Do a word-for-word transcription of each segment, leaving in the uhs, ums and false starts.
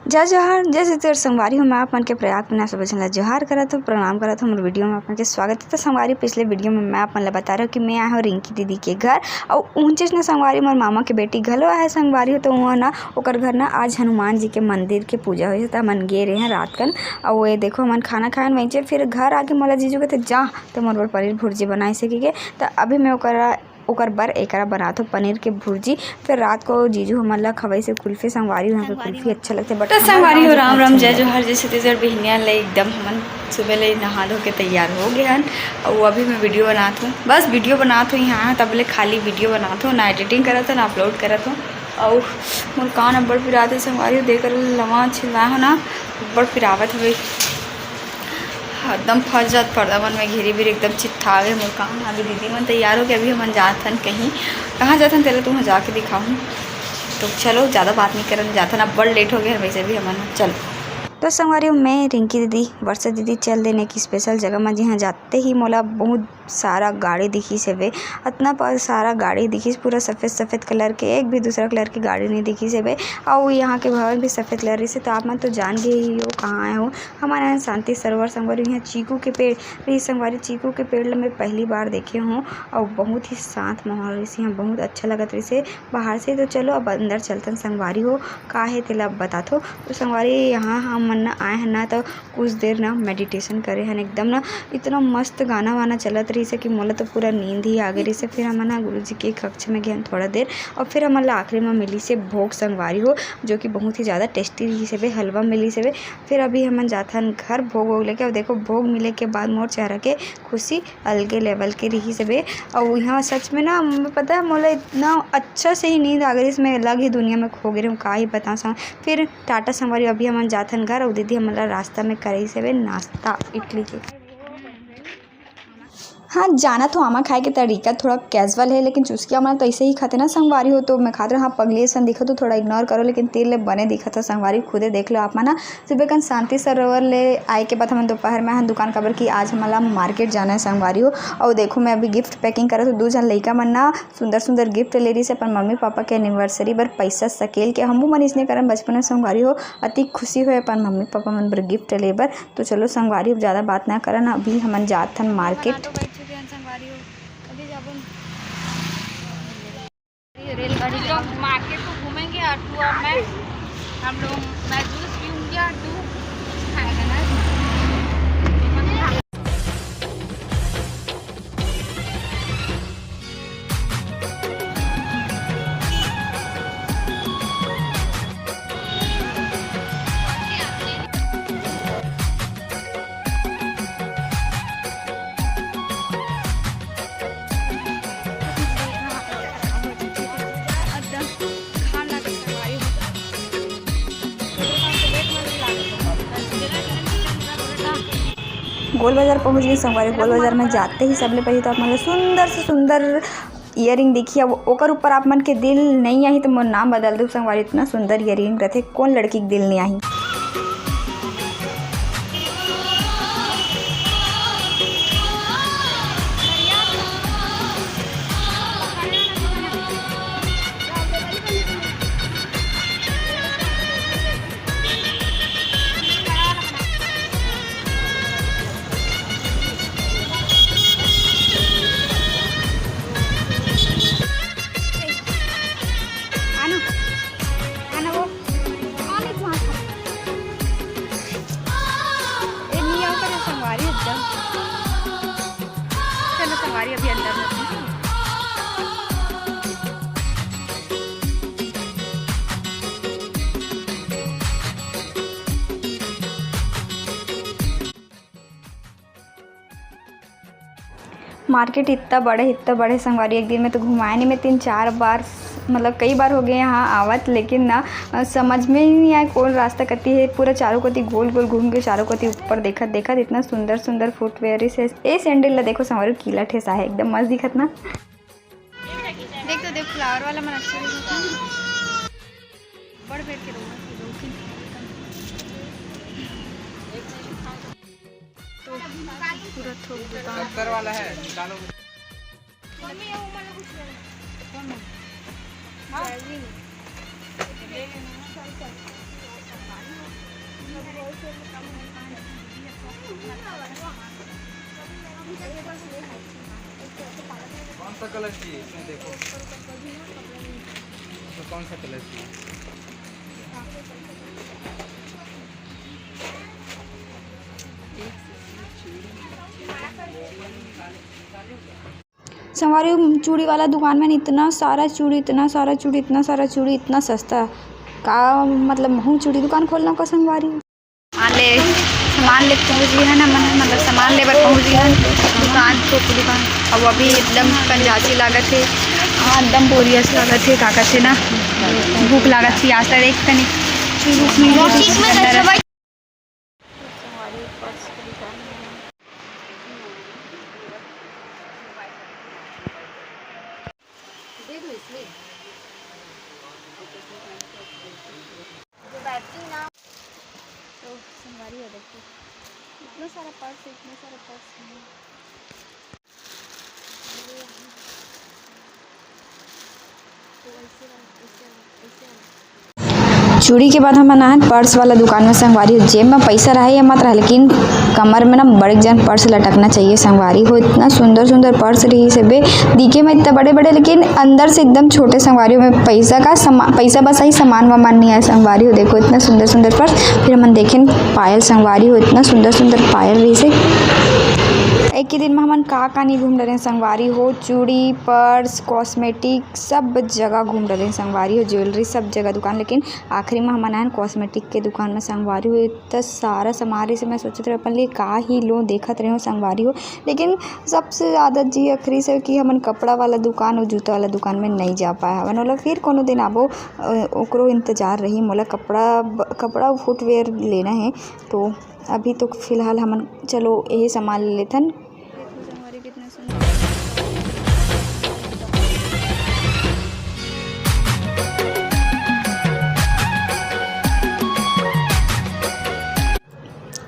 जय जोहार, जय छत्तीसगढ़ संगवारी हो। मैं आप मन के प्रयाग के नाम से बचन ला जोहार करत हूँ, प्रणाम करत हूँ। हमर वीडियो में आप मन के स्वागत है। तो संगवारी, पिछले वीडियो में मैं आप मन ला बता रहे हूँ कि मैं आए हूँ रिंकी दीदी के घर, और उनचेस ना संगवारी, मोर मामा के बेटी घलो आए संगवारी हो। तो वहाँ ना ओकर घर ना आज हनुमान जी के मंदिर के पूजा होइस, त हमन गे रहे हैं रात कन। और ये देखो, हमन खाना खाए वहीं, फिर घर आके मोला जीजू कहते, "जा, तो मोर बर पनीर भुर्जी बनाए से," के। तो अभी मैं ओकरा ओकर बर एकरा बनात हो पनीर के भुर्जी। फिर रात को जीजू हमन ला खवाई से कुल्फी संगवारी, वहाँ के कुल्फी अच्छा लगथे। But तो संगवारी हो, राम राम, जय जोहार, जय छत्तीसगढ़। बिहनिया ले एकदम हमन सुबह ले नहा धो के तैयार हो गए हन। और अभी मैं वीडियो बनात हूँ, बस वीडियो बनात हूँ यहाँ, तब ले खाली वीडियो बनात हूँ, ना एडिटिंग करत हूँ, ना अपलोड करत हूँ। और मोर कान अब्बड़ पिरात हे संगवारी हो, देख लवा छिलवाए हो ना, अब्बड़ पिरावत हवे। एकदम फंस जात पर्दा मन में, घेरी बेरी एकदम चिट्ठा गे मोर कान। अभी दीदी मन तैयार हो के अभी हमन जात हन कहीं। कहाँ जात हन तेला तुमन जाके दिखाहूँ। तो चलो, ज़्यादा बात नहीं करन, जात हन, अब्बड़ लेट हो गए हन वैसे भी हमन। चलो। तो संगवारी हो, मैं, रिंकी दीदी, वर्षा दीदी चल देन एक स्पेशल जगह में, जिहाँ जाते ही मोला बहुत सारा गाड़ी दिखिस हेवे। अतना पर सारा गाड़ी दिखिस, पूरा सफेद सफेद कलर के, एक भी दूसरा कलर के गाड़ी नहीं दिखिस हेवे। अउ यहाँ के भवन भी सफेद कलर से, तो आप मन तो जान गए ही हो कहाँ आए हो। हमन आए शांति सरोवर संगवारी, यहाँ चीकू के पेड़ रही संगवारी, चीकू के पेड़ ला मैं पहली बार देखे हूँ। और बहुत ही शांत माहौल रही, यहाँ बहुत अच्छा लगत रही बाहर से। तो चलो, अब अंदर चलतन संगवारी हो, का है तेला अब बताथो। तो संगवारी, यहाँ हमन आए हैं ना, तो कुछ देर ना मेडिटेशन करे हन, एकदम ना इतना मस्त गाना वाना चलत रहिस हे कि मोला तो पूरा नींद ही आ गए रहिस हे। फिर हमन ह गुरु जी के कक्ष में गए हन थोड़ा देर, और फिर हमन ला आखिरी में मिलिस हे भोग संगवारी हो, जो कि बहुत ही ज़्यादा टेस्टी रहिस हे, हलवा मिलिस हे। फिर अभी हमन जाथन घर भोग वोग लेके। और देखो, भोग मिले के बाद मोर चेहरा के खुशी अलगे लेवल के रहिस हे। और यहाँ सच में ना, पता है, मोला इतना अच्छा से ही नींद आ गई, इसमें अलग ही दुनिया में खो गए रहूँ, का ही बताऊँ। फिर टाटा संगवारी, अभी हमन जाथन घर, अउ दीदी हमन ला रास्ता में कराइस हवे नाश्ता इडली के। हाँ, जानत हो, आमा खाए के तरीका थोड़ा कैजुअल है, लेकिन चुस्किया मन तो ऐसे ही खाते ना संगवारी हो, तो मैं खात रहा, हाँ, पगली असन दिखत हो, थोड़ा इग्नोर करो, लेकिन तीर ले बने दिखत हो संगवारी, खुदे देख लो आप मन ह। सुबह कन शांति सरोवर ले आए के बाद हमन दोपहर में हन दुकान, काबर कि आज हमन ला मार्केट जाना है संगवारी हो। अउ देखो, मैं अभी गिफ्ट पैकिंग करत हूँ, दू झन लइका मन ना सुंदर सुंदर गिफ्ट ले रहिस हे अपन मम्मी पापा के एनिवर्सरी बर पैसा सकेल के। हमू मन इसने करन बचपन में संगवारी हो, अति खुशी होए अपन मम्मी पापा मन बर गिफ्ट ले बर। तो चलो संगवारी, अब ज़्यादा बात ना करन, अभी हमन जात हन मार्केट। तो बैठ चुके हैं संगवारी हो, अभी जाबो रेलगाड़ी। तो मार्केट को घूमेंगे और तू और मैं, हम लोग, मैं जूस पीऊँगी और तू कुछ खाएगा ना। गोल बाजार पहुंच गई संगवारी। गोल बाजार में जाते ही सबले पहले तो आप मन ला सुंदर से सुंदर ईयरिंग दिखी। अब ओकर ऊपर आप मन के दिल नहीं आही तो मोर नाम बदल दू संगवारी, इतना सुंदर ईयरिंग रहथे, कौन लड़की के दिल नहीं आही। आना, आना वो, आने को आना। ए, नहीं आओ, पर संगवारी एकदम। चलो, संगवारी अभी अंदर में। मार्केट इतना बड़े, इतना बड़े संगवारी, एक दिन में तो घुमाए नहीं। मैं तीन चार बार, मतलब कई बार हो गए यहाँ आवत, लेकिन ना, अ, समझ में ही नहीं आए कौन रास्ता कती है। पूरा चारों कोती गोल गोल घूम के चारों कोती ऊपर देखत देखत इतना सुंदर सुंदर फुटवेयर से। ए सैंडल ला देखो संगवारी, कीला ठेसा है, एकदम मस्त दिखत ना। देख तो देख, फ्लावर वाला मन अच्छा दिखत है। बड़ बेर के रोना थी, दो तीन। तो पूरा थोक दुकान। सत्तर वाला है, निकालो। मम्मी, ये वो वाला कुछ ले लो। हाँ। ले लेना। चल, चल। कौन सा कलर चाहिए इसमें, देखो। तो कौन सा कलर चाहिए? संगवारी, चूड़ी वाला दुकान में इतना सारा चूड़ी, इतना सारा चूड़ी, इतना सारा चूड़ी, इतना सस्ता। का मतलब, महूँ चूड़ी दुकान खोलना का संगवारी? सामान ले, सामान ले पहुँच गए हैं ना, मन-, मतलब सामान ले बर पहुँच गए हैं दुकान, तो दुकान अब अभी एकदम कंजासी लागत है, हाँ, एकदम बोरियस लागत है, का कहते ना, भूख लागत है, प्यास लगे, एक तनी चुरुक मिल जाए। दे दो इसमें। जो बैठती ना। तो संगवारी हो, देखो, इतना सारा पर्स है, इतना सारा पर्स है। तो ऐसे वाला, ऐसे वाला, ऐसे वाला। चूड़ी के बाद हमन आएन पर्स वाला दुकान में संगवारी हो, जेब में पैसा रहे या मत रहे, लेकिन कमर में ना बड़े जन पर्स लटकना चाहिए संगवारी हो। इतना सुंदर सुंदर पर्स रहिस हे बे, दिखे में इतना बड़े बड़े, लेकिन अंदर से एकदम छोटे संगवारी हो। में पैसा का समा-, पैसा बस ही सामान वामान नहीं आए संगवारी हो। देखो इतना सुंदर सुंदर पर्स। फिर हमन देखेन पायल संगवारी हो, इतना सुंदर सुंदर पायल रहिस हे। एक ही दिन में हमन का का नहीं घूम डरेन संगवारी हो, चूड़ी, पर्स, कॉस्मेटिक, सब जगह घूम डरेन संगवारी हो, ज्वेलरी सब जगह दुकान। लेकिन आखिरी में हमन आएन कॉस्मेटिक के दुकान में संगवारी हो, इतना सारा सामान रहिस हे। मैं सोचत रहेंव अपन लिए का ही लूँ, देखत रहेंव संगवारी हो, लेकिन सबसे ज़्यादा जी अखरिस हे कि हमन कपड़ा वाला दुकान अउ जूता वाला दुकान में नहीं जा पाए हवन। ओला फिर कोनो दिन आबो, अ, ओकरो इंतजार रही। मोला कपड़ा ब-, कपड़ा फुटवियर लेना है, तो अभी तो फिलहाल हमन चलो यही सामान ले लेथन। देखो संगवारी, कितना सुंदर।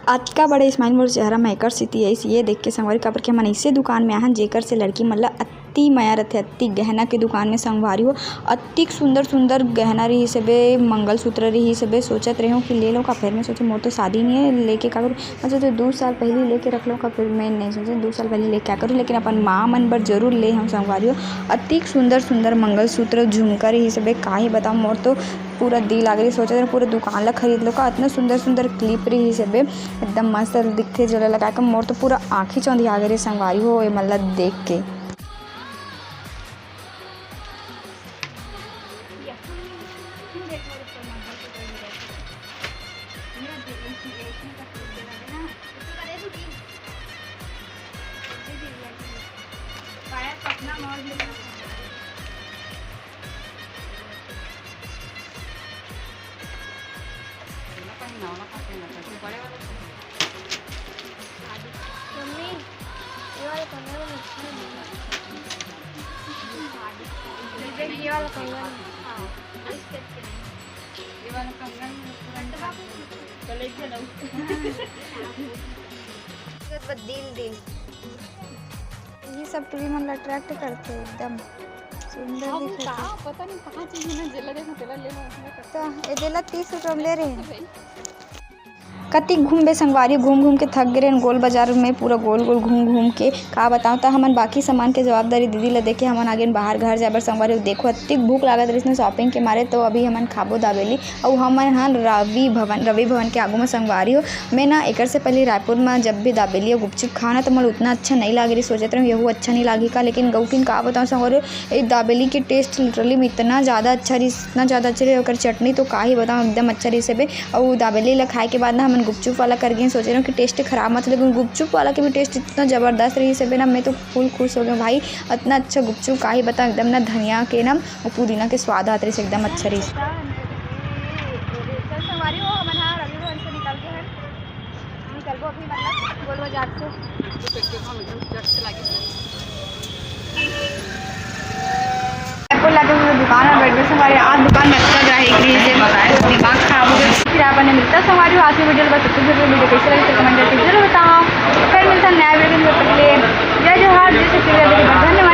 अतका बड़े smile मोर चेहरा में एकर सेती आइस, ये देख के संगवारी, काबर के हमन अइसे दुकान में आहन, जेकर से लड़की मन ला अति मया रथे, अति गहना के दुकान में संगवारी हो, अतिक सुंदर सुंदर गहना रहिस हे बे, मंगलसूत्र रहिस हे बे। सोचत रहेंव कि ले लो का, फेर मैं सोचे मोर तो शादी नहीं है, लेके का करूँ? मैं सोचे दू साल पहले लेके रख लो का, फिर मैं नहीं सोचे दू साल पहले लेके क्या करूँ, लेकिन अपन माँ मन बर जरूर ले हँव संगवारी हो। अतिक सुंदर सुंदर मंगलसूत्र, झुमका रहिस हे बे, का ही बताओ, मोर तो पूरा दिल आ गे रहिस, सोचत रहेंव पूरा दुकान ला खरीद लो का, अतना सुंदर सुंदर clip रहिस हे बे, एकदम मस्त दिखथे, जेला लगा के मोर तो पूरा आँखी चौंधिया गे रहिस संगवारी हो, एमन ला देख के। मम्मी, ये वाला कंगन अच्छा नहीं है। ये वाला कंगन। हाँ। ये वाला कंगन। दिल, दिल। ये सब टुरी मन ला attract करथे, एकदम सुंदर अब दिखथे। का पता नहीं कहाँ चीज है ना, जेला देखो तेला ले लो, ऐसा करते। तो ये देला तीस रुपये में दे रहे हैं। भाई। कतिक घूमबे संगवारी, घूम घूम के थक गे रहेन गोल बाजार में, पूरा गोल गोल घूम घूम के। का बताओ, त हमन बाकी सामान के जवाबदारी दीदी ला देके हमन आगेन बाहर घर जाए बर संगवारी। देखो, अतिक भूख लागत रहिस ना shopping के मारे, तो अभी हमन खाबो दाबेली। अउ हमन ह रवि भवन, रवि भवन के आगू म संगवारी हो। मैं ना एकर से पहले रायपुर म जब भी दाबेली अउ गुपचुप खाओ ना, तो मोला उतना अच्छा नहीं लागे रहिस। सोचत रहेंव यहू अच्छा नहीं लागी का, लेकिन गऊ किन का बताओ संगवारी हो, ए दाबेली के taste literally में इतना ज़्यादा अच्छा रहिस, इतना ज़्यादा अच्छा रहिस। ओकर चटनी तो का ही बताओ, एकदम अच्छा रहिस हे बे। अउ दाबेली ला खाए के बाद ना हमन गुपचुप वाला कर गेन, सोचे रहेंव कि taste खराब मत, लेकिन गुपचुप वाला के भी taste इतना ज़बरदस्त रहिस हे बे ना, मैं तो full खुश हो गेंव भाई। इतना अच्छा गुपचुप का ही बताओ, एकदम ना धनिया के ना अउ पुदीना के स्वाद आत रहिस, एकदम अच्छा रहिस। चल संगवारी हो, हमन ह रवि भवन से निकल के हन, निकलबो अभी मतलब गोल बाजार से। रायपुर लागे हुए दुकान में बैठ गए संगवारी, आज दुकान में अच्छा ग्राहक रहिस हे, दिमाग खराब हो गया। फिर आप मिलता संगवारी हो आज की video में, बस इतनी video कैसे लगी तो comment करके जरूर बताओ। फिर मिलता नया video में, तब तक के लिए जय जोहार, जय छत्तीसगढ़, धन्यवाद।